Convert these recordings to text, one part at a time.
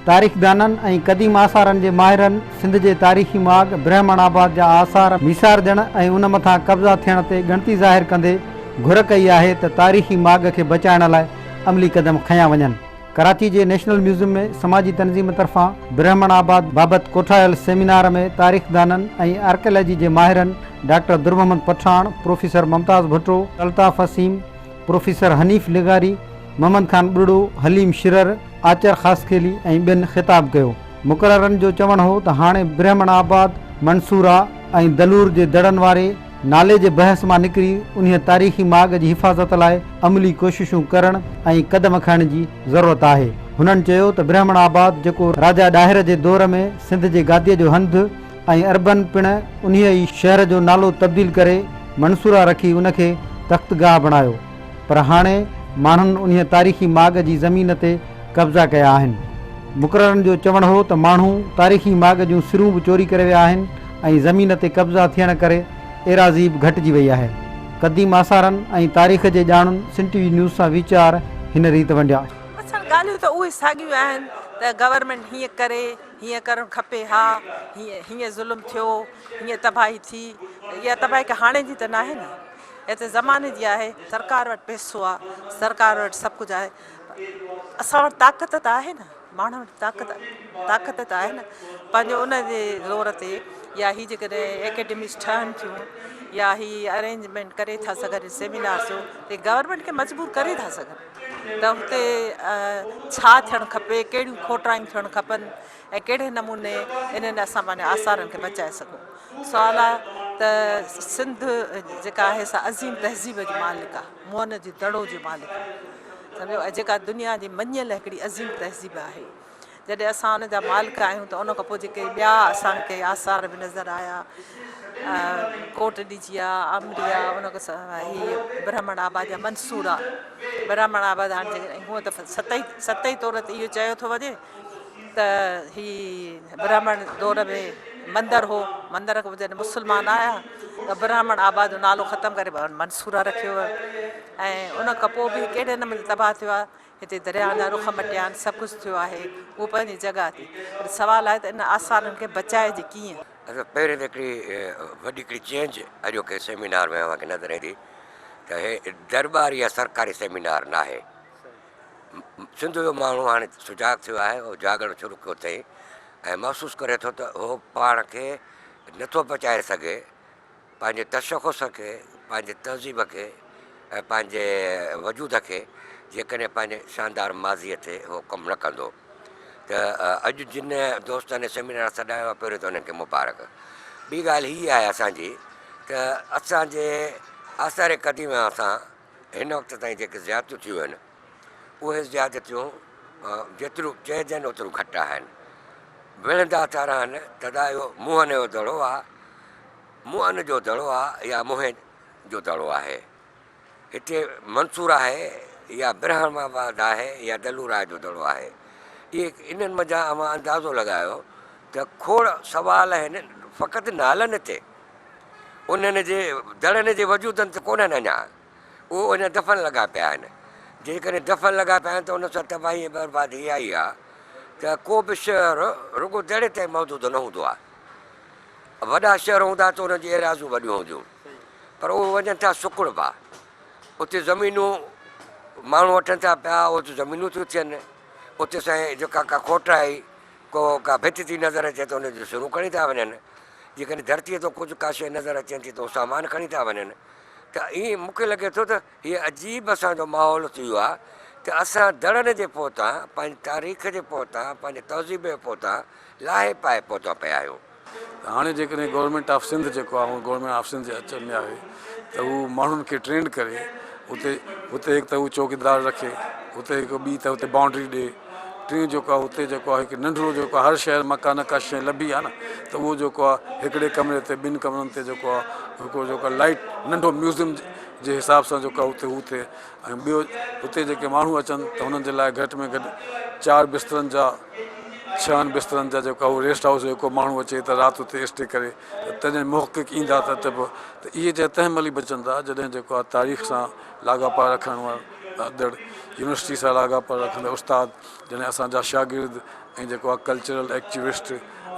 تاريخدانن ۽ قديم آثارن جي ماهرن سنڌ جي تاريخي ماڳ برهمڻ آباد جا آثار ميسارجڻ ۽ ان مٿان قبضا ٿيڻ تي ڳڻتي ظاهر ڪندي گهر ڪئي آهي ته تاريخي ماڳ کي بچائڻ لاء عملي قدم کنيا وڃن. ڪراچي جي نيشنل ميوزم ۾ سماجي تنظيم طرفان برهمڻ آباد بابت ڪوٺايل سيمينار ۾ تاريخدانن ۽ آرڪيالاجي جي ماهرن doctor Dur Muhammad Pathan, professor Mumtaz Bhutto, Altaf Aseem, professor Hanif لغاري، محمد خان ٻرڙو، حليم شرر، آچر خاصخيلي ۽ ٻين خطاب ڪيو. مقررن جو چوڻ هو ته هاڻي برهمڻ آباد، منصوره ۽ دلور جي دڙن واري نالي جي بحث مان نڪري انهيء تاريخي ماڳ جي حفاظت لاء عملي ڪوششون ڪرڻ ۽ قدم کڻڻ جي ضرورت آهي. هنن چيو ته برهمڻ آباد جيڪو راجا ڏاهر جي دور ۾ سنڌ جي گاديء جو هنڌ ۽ عربن پڻ انهيء ئي شهر جو نالو تبديل ڪري منصوره رکي ان کي تختگاهه بڻايو پر هاڻي ماڻهن انهيء تاريخي ماڳ جي زمين تي قبضا ڪيا آهن. مقررن جو چوڻ هو ته ماڻهو تاريخي ماڳ جون سرون به چوري ڪري ويا آهن ۽ زمين تي قبضا ٿيڻ ڪري ايراضي به گهٽجي وئي آهي. قديم آثارن ۽ تاريخ جي ڄاڻن سنڌ ٽي وي نيوز سان ويچار هن ريت ونڊيا. اصل ڳالهيون ته اهي ساڳيون آهن ته گورنمينٽ هيئن ڪري هيئن ڪرڻ کپي ها، هيئن هيئن ظلم ٿيو، هيئن تباهي ٿي، اها تباهي ڪا هاڻي جي ته ناهي نه، اها ته زماني جي آهي، سرڪار وٽ پئسو آ، سرڪار وٽ سڀ ڪجهه آهي، اسان وٽ طاقت ته آهي نه، ماڻهن وٽ طاقت طاقت ته آهي نه، پنهنجو ان جي زور تي يا هي جيڪڏهن اڪيڊميز ٺهن ٿيون يا هي ارينجمينٽ ڪري ٿا سگهن سيمينارز جو ته گورنمينٽ کي مجبور ڪري ٿا سگهن. ته هتي ڇا ٿيڻ کپي، ڪهڙيون کوٽرايون ٿيڻ کپن ۽ ڪهڙي نموني انهن اسان پنهنجي آثارن کي بچائي سگهون. سوال آهي ته سنڌ جيڪا آهي سا عظيم تهذيب جي مالڪ آهي، موهن جي دڙو جي مالڪ آهي سمجهو ۽ جيڪا دنيا جي مڃيل هڪڙي عظيم تهذيب آهي. جڏهن اسان ان جا مالڪ آهيون ته ان کان پوء جيڪي ٻيا اسان کي آثار به نظر آيا ڪوٽ ڏجي آ آمري آ ان کان سواء هي برهمڻ آباد يا منصور آ برهمڻ آباد هاڻي جيڪڏهن هونء ته ست ئي ست ئي طور تي اهو چيو ٿو وڃي ته هي برهمڻ دور ۾ مندر هو مندر کان پوء جڏهن مسلمان آيا ته برهمڻ آباد جو نالو ختم ڪري منصوره رکيو ويو ۽ ان کان پوء به ڪهڙي نموني تباهه ٿيو آ هتي درياهه جا رخ مٽيا آهن، سڀ ڪجهه ٿيو آهي، اهو پنهنجي جڳهه تي، پر سوال آهي ته انهن آثارن کي بچائجي ڪيئن؟ اصل پهرين ته هڪڙي وڏي هڪڙي چينج اڄوڪي سيمينار ۾ اوهان کي نظر ايندي ته هي درٻاري يا سرڪاري سيمينار ناهي. سنڌ جو ماڻهو هاڻي سجاڳ ٿيو آهي، هو جاڳڻ شروع ڪيو اٿئي ۽ محسوس ڪري ٿو ته هو پاڻ کي نٿو بچائي سگهي پنهنجي تشخص کي، پنهنجي تهذيب کي ۽ پنهنجي وجود کي جيڪڏهن پنهنجي شاندار ماضيء تي هو ڪم نه ڪندو ته اڄ جن دوستن سيمينار سڏايو آهي پهريون ته انهن کي مبارڪ. ٻي ڳالهه هيء آهي اسان جي ته اسان جي آثار قديمه سان هن وقت تائين جيڪي زيادتيون ٿيون آهن اهي زيادتيون جيتريون چئجن اوتريون گهٽ آهن. وڙهندا ٿا رهن ته دا اهو منهن جو دڙو آهي. موهن جو دڙو آ يا موهين جو دڙو آهي؟ هتي منصور آهي يا برهمڻ آباد آهي يا دلوراء جو دڙو آهي؟ اهي انهن منجهان اوهان اندازو لڳايو ته کوڙ سوال آهن فقط نالن تي، انهن جي دڙن جي وجودن تي ڪونهن اڃا، اهو اڃا دفن لڳا پيا آهن. جيڪڏهن دفن لڳا پيا آهن ته ان سان تباهي ۽ بربادي اها ئي آ ته ڪو به شهر رڳو دڙي تائين محدود نه هوندو آهي. وڏا شهر هوندا ته انهن جون ايراضيون وڏيون هونديون پر اهي وڃن ٿا سڪڙبا اتي زمينون ماڻهو وٺن ٿا پيا اتي زمينون ٿيون ٿين اتي سائين جيڪا ڪا کوٽ آئي ڪو ڪا ڀت ٿي نظر اچي ته ان جون سرون کڻي ٿا وڃن جيڪڏهن ڌرتيء تان ڪجهه ڪا شيء نظر اچين ٿي ته اهو سامان کڻي ٿا وڃن ته ائين مون کي لڳي ٿو ته هيء عجيب اسان جو ماحول ٿي ويو آهي ته اسان دڙن جي پوئتان، پنهنجي تاريخ جي پوئتان، پنهنجي تهذيب جي پوئتان لاهي پائي پهتا پيا آهيون. ته هاڻي جيڪڏهن گورنمينٽ آف سنڌ جيڪو آهي اهو گورنمينٽ آف سنڌ جي اچ ۾ آهي ته هو ماڻهن کي ٽرينڊ ڪري اتي اتي هڪ ته هو چوڪيدار رکي اتي هڪ ٻي ته اتي بائونڊري ڏي ٽيون جيڪو آهي اتي جيڪو آهي هڪ ننڍڙو جيڪو آهي هر شهر مان ڪا نه ڪا شيء لڀي آهي نه ته اهو جيڪو آهي هڪڙي ڪمري تي ٻن ڪمرن تي جيڪو آهي هڪڙو جيڪو آهي لائيٽ ننڍو ميوزيم جي حساب سان جيڪو آهي اتي هو ٿئي ۽ ٻيو اتي جيڪي ماڻهو اچن ته هنن جي لاء گهٽ ۾ گهٽ چار بسترن جا ڇهن بسترن جا جيڪو آهي ريسٽ هائوس جو ڪو ماڻهو اچي ته رات اتي اسٽي ڪري ته تڏهن محقق ايندا ته ته به ته اهي جي تنهن مهل ئي بچندا جڏهن جيڪو آهي تاريخ سان لاڳاپا رکڻ وارا ڏيندڙ يونيورسٽي سان لاڳاپا رکندڙ استاد جڏهن اسان جا شاگرد ۽ جيڪو آهي ڪلچرل ايڪٽيوسٽ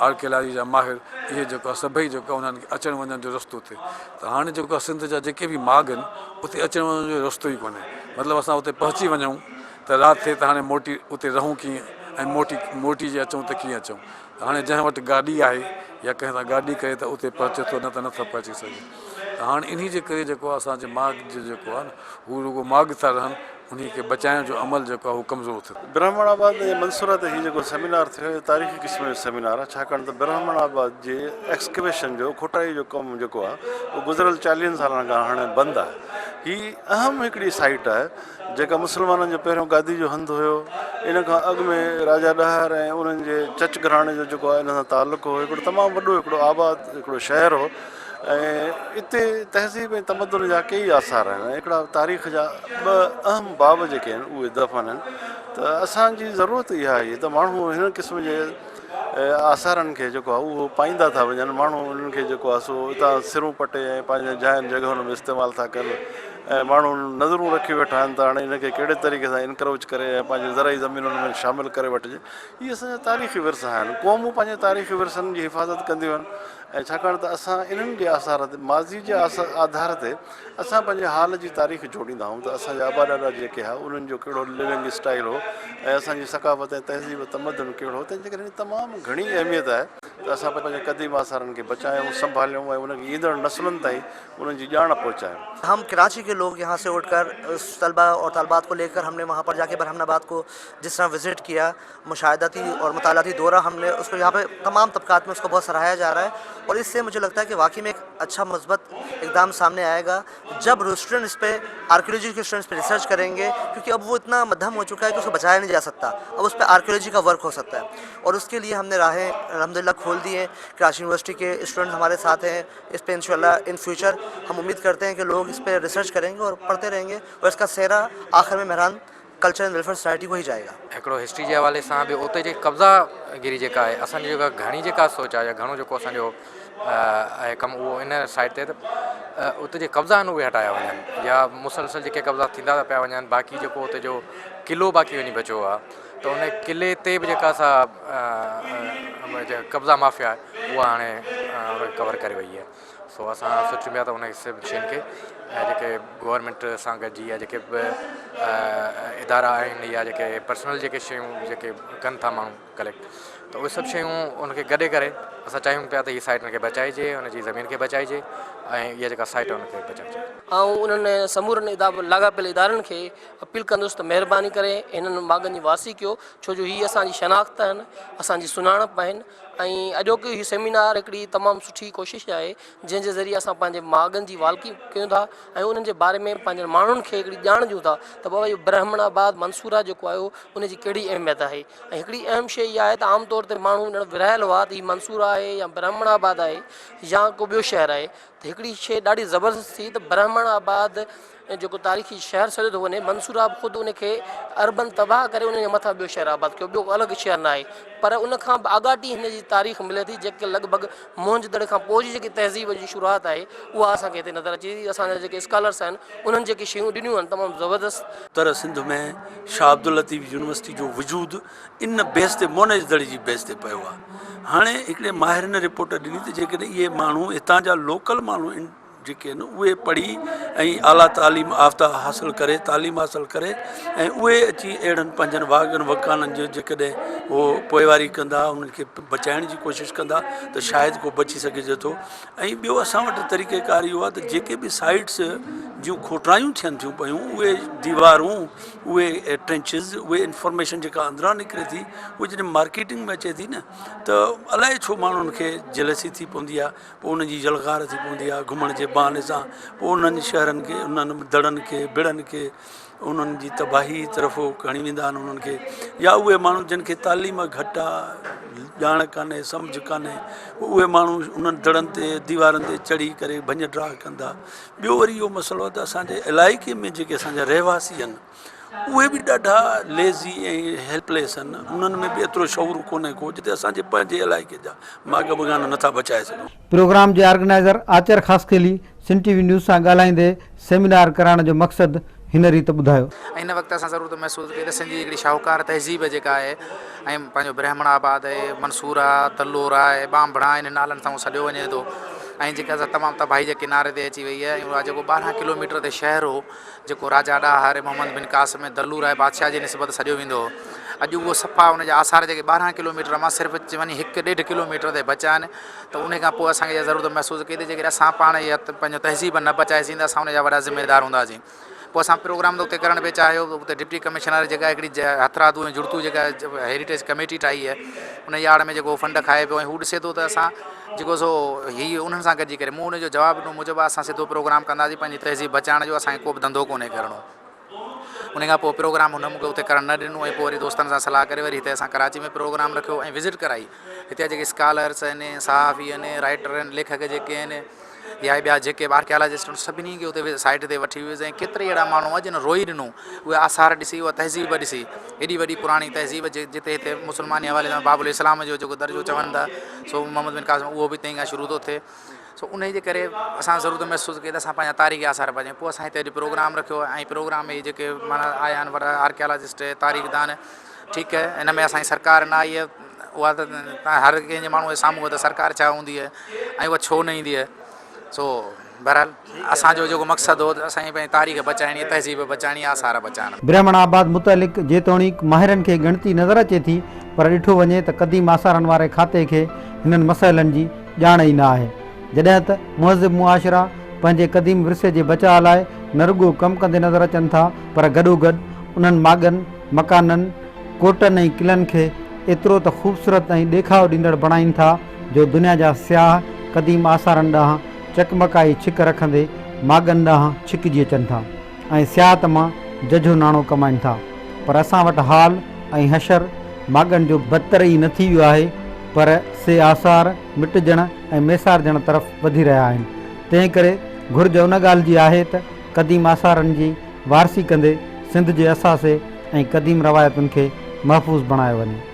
آرڪيالاجي جا ماهر اهي جيڪو آهي سڀئي جيڪو آهي انهن کي اچڻ وڃڻ جو رستو ٿئي ته هاڻي جيڪو آهي سنڌ جا جيڪي به ماڳ آهن اتي اچڻ وڃڻ جو رستو ئي ڪونهي مطلب اسان اتي پهچي وڃون ته رات ٿئي ته هاڻي موٽي اتي رهون ڪيئن ۽ موٽي موٽي جي اچون ته ڪيئن اچون ته هاڻي جنهن وٽ گاڏي آهي يا ڪنهن سان گاڏي ڪري ته اتي پهچي ٿو نه ته نٿو پهچي سگهي ته هاڻي انهي جي ڪري جيڪو آهي اسان جي ماڳ جو جيڪو آهي نه هو رڳو ماڳ ٿا رهن انهي کي بچائڻ جو عمل جيڪو آهي اهو ڪمزور ٿئي ٿو. برهمڻ آباد ۽ منصوره تي هي جيڪو سيمينار ٿيو اهو تاريخي قسم جو سيمينار آهي ڇاڪاڻ ته برهمڻ آباد جي ايڪسڪيويشن جو کوٽائي جو ڪم جيڪو آهي اهو گذريل چاليهن سالن کان هاڻي بند آهي هي اهم هڪڙي سائيٽ آهي جيڪا مسلمانن جو پهريون گادي جو هنڌ هيو ان کان اڳ ۾ راجا ڏاهر ۽ انهن جي چچ گهراڻي جو جيڪو آهي ان سان تعلق هو هڪڙو تمام وڏو هڪڙو آباد هڪڙو شهر هو ۽ اتي تهذيب ۽ تمدن جا ڪيئي آثار آهن ۽ هڪڙا تاريخ جا ٻه اهم باب جيڪي آهن اهي دفن آهن ته اسان جي ضرورت اها آهي ته ماڻهو هن قسم جي آثارن کي جيڪو آهي اهو پائيندا ٿا وڃن ماڻهو انهن کي جيڪو آهي سو اتان سرون پٽي ۽ پنهنجي جاين جڳهن ۾ استعمال ٿا ڪن ۽ ماڻهو نظرون رکي ويٺا آهن ته هاڻي ان کي ڪهڙي طريقي سان انڪروچ ڪري ۽ پنهنجي زرعي زمينن ۾ شامل ڪري وٺجي اهي اسان جا تاريخي ورثا آهن قومون پنهنجي تاريخي ورثن جي حفاظت ڪنديون آهن ۽ ڇاڪاڻ ته اسان انهن جي آثار تي ماضي جي آڌار تي اسان پنهنجي حال جي تاريخ جوڙيندا آهيون ته اسان جا ابا ڏاڏا جيڪي ها انهن جو ڪهڙو لونگ اسٽائيل هو ۽ اسان جي ثقافت ۽ تهذيب تمدن ڪهڙو هو تنهن جي ڪري تمام گهڻي اهميت آهي ته اسان پنهنجي قديم آثارن کي بچايون سنڀاليون ۽ انهن کي ايندڙ نسلن تائين انهن جي ڄاڻ پهچايون. هم ڪراچي ڪي لوگ يهان سي اٺ ڪر طلبه اور طالبات ڪو لي ڪر هم ني وهان پر جا ڪي برهمڻ آباد ڪو جس طرح وزٽ ڪيا مشاهداتي اور مطالعاتي دورہ ہم نے اس کو یہاں پہ تمام طبقات میں اس کو بہت سراہا جا رہا ہے اور اس سے مجھے لگتا ہے کہ واقعی میں ایک اچھا مثبت اقدام سامنے آئے گا جب اسٹوڈنٹ اس پہ آرکیولوجی کے اسٹوڈنٹس پہ ریسرچ کریں گے کیونکہ اب وہ اتنا مدھم ہو چکا ہے کہ اس کو بچایا نہیں جا سکتا اب اس پہ آرکیولوجی کا ورک ہو سکتا ہے اور اس کے لیے ہم نے راہیں الحمد للہ کھول دی ہیں کراچی یونیورسٹی کے اسٹوڈنٹ ہمارے ساتھ ہیں اس پہ ان شاء اللہ ان فیوچر ہم امید کرتے ہیں کہ لوگ اس پہ ریسرچ کریں گے اور پڑھتے رہیں گے اور اس کا سہرا آخر میں Mehran culture and welfare society ڪو ئي جائي گا. هڪڙو هسٽري جي حوالي سان ٻيو اتي جي قبضا گيري جيڪا آهي اسان جي جيڪا گهڻي جيڪا سوچ آهي يا گهڻو جيڪو اسان جو آهي ڪم اهو ان سائيڊ تي ته اتي جي قبضا آهن اهي هٽايا وڃن يا مسلسل جيڪي قبضا ٿيندا ٿا پيا وڃن باقي جيڪو اتي جو قلعو باقي وڃي بچيو آهي ته ان قلعي تي به جيڪا سا قبضا مافيا آهي اها هاڻي ان کي ڪور ڪري وئي آهي. سو اسان سوچيون پيا ته انهن سڀ شين کي ۽ جيڪي گورنمينٽ سان گڏجي يا جيڪي به ادارا آهن يا جيڪي پرسنل جيڪي شيون جيڪي ڪن ٿا ماڻهو ڪليڪٽ ته اهي سڀ شيون ان کي گڏي ڪري اسان چاهيون پيا ته هي سائيٽ ان کي بچائجي ان جي زمين کي بچائجي ۽ اها جيڪا سائيٽ آهي ان کي بچائجي. آئون انهن سمورن لاڳاپيل ادارن کي اپيل ڪندس ته مهرباني ڪري هنن ماڳن جي وارثي ڪيو ڇو جو هي اسان جي شناخت آهن اسان جي سڃاڻپ آهن ۽ اڄوڪي هي سيمينار هڪڙي تمام سٺي ڪوشش آهي جنهن جي ذريعي اسان پنهنجي ماڳن جي والڪي ڪيون ٿا ۽ انهن جي باري ۾ پنهنجن ماڻهن کي هڪڙي ڄاڻ ڏيون ٿا ته بابا اهو برهمڻ آباد منصوره جيڪو آهي ان جي ڪهڙي اهميت آهي ۽ هڪڙي اهم شيء اها آهي ته عام طور تي ماڻهو ڄڻ ورهايل هئا ته هي منصوره آهي يا برهمڻ آباد آهي يا ڪو ٻيو شهر آهي ته هڪڙي شيء ڏاڍي زبردست ٿي ته برهمڻ آباد جيڪو تاريخي شهر سڏيو ٿو وڃي منصوره به خود ان کي عربن تباهه ڪري ان جي مٿان ٻيو شهر آباد ڪيو ٻيو الڳ شهر نه آهي پر ان کان به آڳاٽي هن جي تاريخ ملي ٿي جيڪي لڳ ڀڳ موهن جي دڙي کان پوء جي جيڪي تهذيب جي شروعات آهي اها اسان کي هتي نظر اچي ٿي اسان جا جيڪي اسڪالرس آهن انهن جيڪي شيون ڏنيون آهن تمام زبردست. اتر سنڌ ۾ شاهه عبداللطيف يونيورسٽي جو وجود ان بيس تي موهن جي دڙي جي بيس تي پيو آهي هاڻي هڪڙي ماهرن رپورٽ ڏني ته جيڪڏهن اهي ماڻهو هتان جا لوڪل ماڻهو جيڪي آهن اهي پڙهي ۽ اعليٰ تعليم يافته حاصل ڪري تعليم حاصل ڪري ۽ اهي اچي اهڙن پنهنجن واڳن وڪانن جو جيڪڏهن اهو پوئواري ڪندا انهن کي بچائڻ جي ڪوشش ڪندا ته شايد ڪو بچي سگهجي ٿو ۽ ٻيو اسان وٽ طريقي ڪار اهو آهي ته جيڪي به سائيٽس جون کوٽرايون ٿين ٿيون پيون اهي ديوارون اهي ٽرينچز اهي انفارميشن جيڪا اندران نڪري ٿي اهي جڏهن مارڪيٽنگ ۾ اچي ٿي نه ته الائي ڇو ماڻهن کي جيلسي ٿي پوندي آهي پوء انهن جي يلغار ٿي پوندي آهي گهمڻ جي بهاني سان پوء انهن شهرن کي انهن دڙن کي ڀڙن کي انهن جي تباهي طرف کڻي ويندا آهن انهن کي يا اهي ماڻهو جن کي تعليم گهٽ آهي ڄاڻ ڪانهي سمجهه ڪانهي اهي ماڻهو انهن دڙن تي ديوارن تي چڙهي ڪري ڀڃ ڊاهه ڪندا ٻيو وري اهو مسئلو آهي ته اسانجي علائقي ۾ جيڪي اسانجا رهواسي آهن اهي به ڏاڍا ليزي ۽ هيلپليس آهن انهن ۾ به ايترو شعور ڪونهي ڪو جتي اسانجي پنهنجي علائقي جا ماڳ مڪان نٿا بچائي سگهون. پروگرام جي organizer Achar Khaskheli Sindh T V news سان ڳالهائيندي سيمينار ڪرائڻ جو مقصد هن ريت ٻڌايو. ۽ هن وقت اسان ضرورت محسوس ڪئي ته سنڌ جي هڪڙي شاهوڪار تهذيب جيڪا آهي ۽ پنهنجو برهمڻ آباد آهي، منصوره، تلورا ۽ ٻانڀڻا انهن نالن سان اهو سڏيو وڃي ٿو ۽ جيڪا سا تمام تباهي جي ڪناري تي اچي وئي آهي ۽ اها جيڪو 12 ڪلوميٽر تي شهر هو جيڪو راجا ڏاهر محمد بن قاسم ۽ دلوراء بادشاهه جي نسبت سڏيو ويندو هو اڄ اهو صفا ان جا آثار جيڪي 12 ڪلوميٽر مان صرف وڃي هڪ ڏيڍ ڪلوميٽر تي بچيا آهن ته ان کان پوء اسان کي اها ضرورت محسوس ڪئي ته جيڪڏهن اسان پاڻ اها پنهنجو تهذيب نه بچائيسين ته اسان ان جا وڏا ذميدار هونداسين. پوء اسان پروگرام ته اتي ڪرڻ پئي چاهيو ته اتي ڊپٽي ڪمشنر جيڪا هڪڙي هٿرادو ۽ جڙتو جيڪا هيريٽيج ڪميٽي ٺاهي آهي ان جي آڙ ۾ جيڪو فنڊ کائي پيو ۽ هو ڏسي ٿو ته اسان جيڪو سو هي انهن سان گڏجي ڪري مون ان جو جواب ڏنو مون چيو اسان سڌو پروگرام ڪنداسين پنهنجي تهذيب بچائڻ جو اسان کي ڪو به ڌنڌو ڪونهي ڪرڻو ان کان پوء پروگرام هن مون کي اتي ڪرڻ نه ڏنو ۽ پوء وري دوستن سان صلاح ڪري وري هتي اسان ڪراچي ۾ پروگرام رکيو ۽ وزٽ ڪرائي هتي جا جيڪي اسڪالرس آهن صحافي آهن رائٽر آهن ليکڪ جيڪي آهن يا ٻيا جيڪي به آرڪيالاجسٽ آهن سڀني کي اتي سائيٽ تي وٺي ويس ۽ ڪيترا ئي اهڙا ماڻهو هئا جن روئي ڏنو اهي آثار ڏسي اها تهذيب ڏسي ايڏي وڏي پراڻي تهذيب جتي هتي مسلماني حوالي سان باب الاسلام جو جيڪو درجو چون ٿا سو محمد بن قاسم اهو به تنهن کان شروع ٿو ٿئي سو انهي جي ڪري اسان ضرورت محسوس ڪئي ته اسان پنهنجا تاريخي آثار بچايون پوء اسان هتي اڄ پروگرام رکيو ۽ پروگرام ۾ جيڪي معنيٰ آيا آهن وڏا آرڪيالاجسٽ تاريخدان ٺيڪ آهي ان ۾ اسانجي سرڪار نه آئي آهي اها ته هر ڪنهن جي ماڻهو جي سامهون آهي ته سرڪار ڇا هوندي آهي ۽ اها ڇو نه ايندي آهي سو بهرحال اسان جو جيڪو مقصد هو ته اسان جي پنهنجي تاريخ بچائڻي آهي تهذيب بچائڻي آهي آثار بچائڻا. برهمڻ آباد متعلق جيتوڻيڪ ماهرن کي ڳڻتي نظر اچي ٿي پر ڏٺو وڃي ته قديم آثارن واري کاتي کي هنن مسئلن جي ڄاڻ ئي نه آهي. جڏهن ته مهذب معاشرا پنهنجي قديم ورثي جي بچاء لاء نه رڳو ڪم ڪندي نظر اچن ٿا پر گڏوگڏ انهن ماڳن، مڪانن، ڪوٽن ۽ قلعن کي ايترو ته خوبصورت ۽ ڏيکاء ڏيندڙ بڻائين ٿا جو دنيا جا سياح قديم آثارن ڏانهن چقمقائي ڇڪ رکندي ماڳن ڏانهن ڇڪجي اچن ٿا ۽ سياحت مان ججهو ناڻو ڪمائين ٿا پر اسان وٽ حال ۽ حشر ماڳن جو بدتر ئي نه ٿي ويو آهي پر سي آثار مٽجڻ ۽ ميسارجڻ طرف وڌي رهيا آهن تنهن ڪري گهرج ان ڳالهه جي آهي ته قديم آثارن جي وارثي ڪندي سنڌ جي اثاثي ۽ قديم روايتن کي محفوظ بڻايو وڃي.